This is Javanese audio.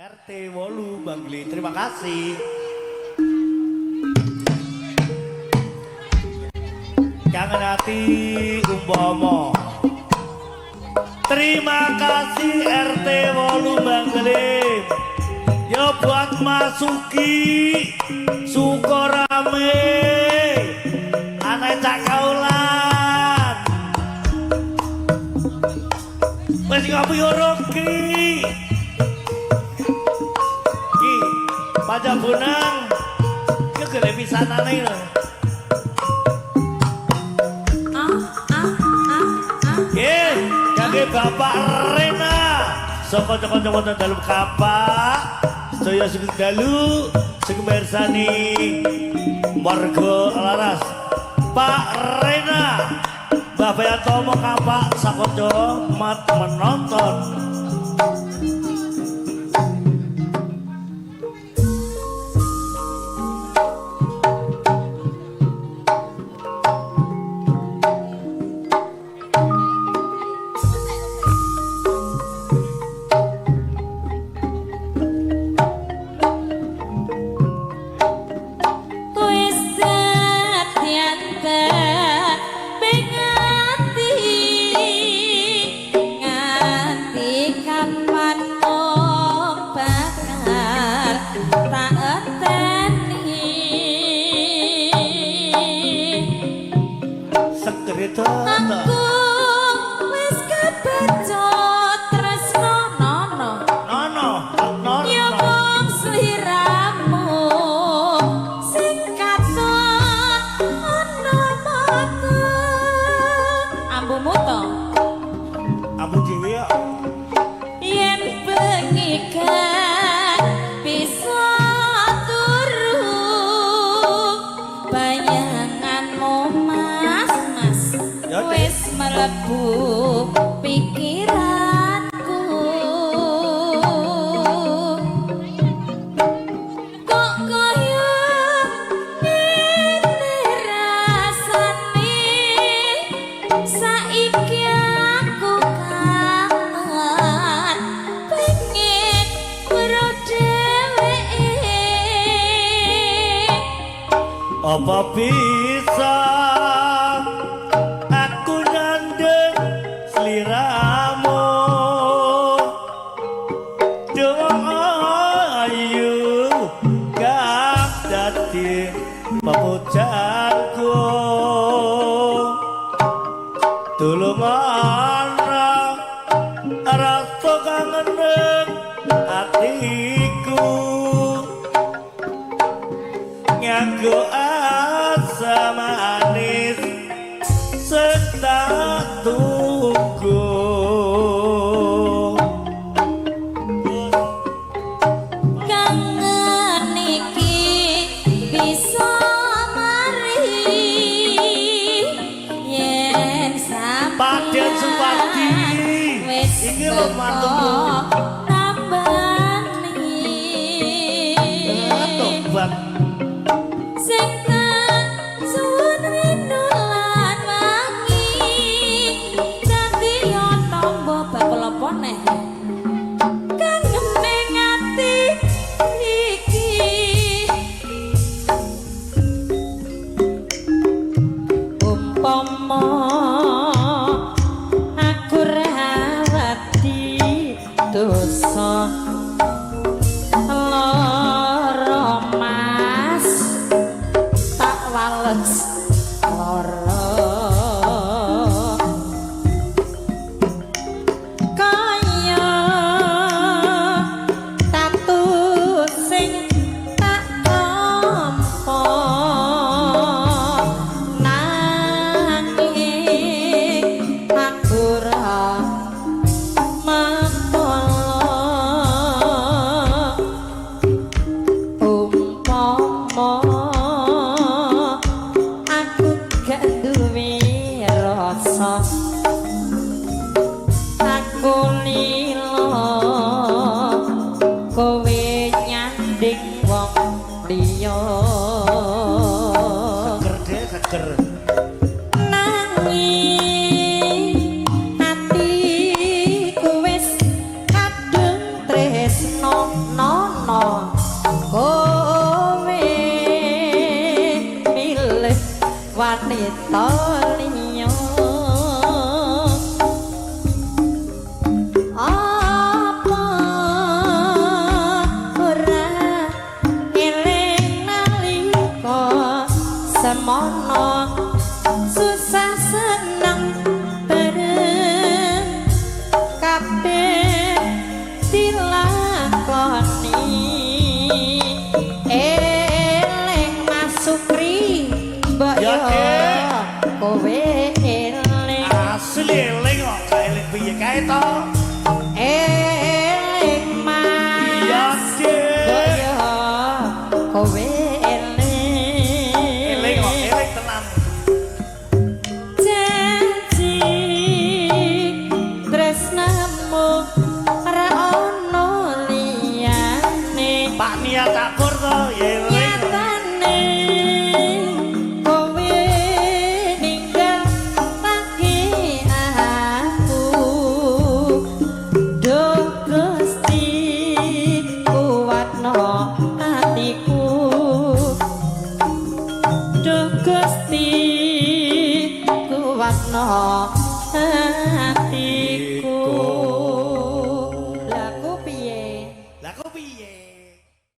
RT 8 Bangli. Terima kasih. Kangen hati umpama. Terima kasih RT 8 Bangli. Yo buat Masuki Sukorame. Anak Cak Kaulan. Wis ngopi ora ki? Ki, Pajak Bonang. Ki golek pisanane lho. Nggih, kangge Bapak Rena. Saka kanca-kanca wonten dalem kapak. Sedaya sugeng dalu, sugeng mirsani warga Laras. Pak Rena, Mbah Bayantomo kapak sakanca mat menonton. Wis dadi pengati nganti kapan mung bakal tak enteni. Sekreta. Aku wis kebacut tresno nono. Nono, nono. Ya mung sliramu sing katon ana mata. Ambumu to. Ambu dhewe kok. Yen bengi gak bisa turu bayanganmu mas mas Ya, Dek. wis mlebu pikiranku. Kok kaya ngene rasane saiki aku kangen pengen weruh dheweke. Apa bisa aku nyandeng sliramu? Doa ayu kang dadi pepujanku. Tulung ana rasa kangen ning atiku. Nganggo asa manis sing tak tunggu. Kangen iki bisa mari yen sampeyan Paden Supardi. Wis Iki lho mantuku. Tambani Tobat. Sing Nono, kowe milih wanita liya. Apa ora eling nalika semono, susah seneng bareng kabeh dilakoni. Eling, Mas Sukri, mbok Ya, yo Dek. kowe eling. Asli eling kok, gak eling piye kae to? Eling, Mas. Iya, Mbok Dik. yo kowe eling. Eling kok, eling tenan. Janji tresnamu ora ono liyane. Pak Nia Cakur to, ya eling. Nyatane kowe ninggal lagi aku. Duh Gusti, kuatno atiku. Duh Gusti, kuatno atiku.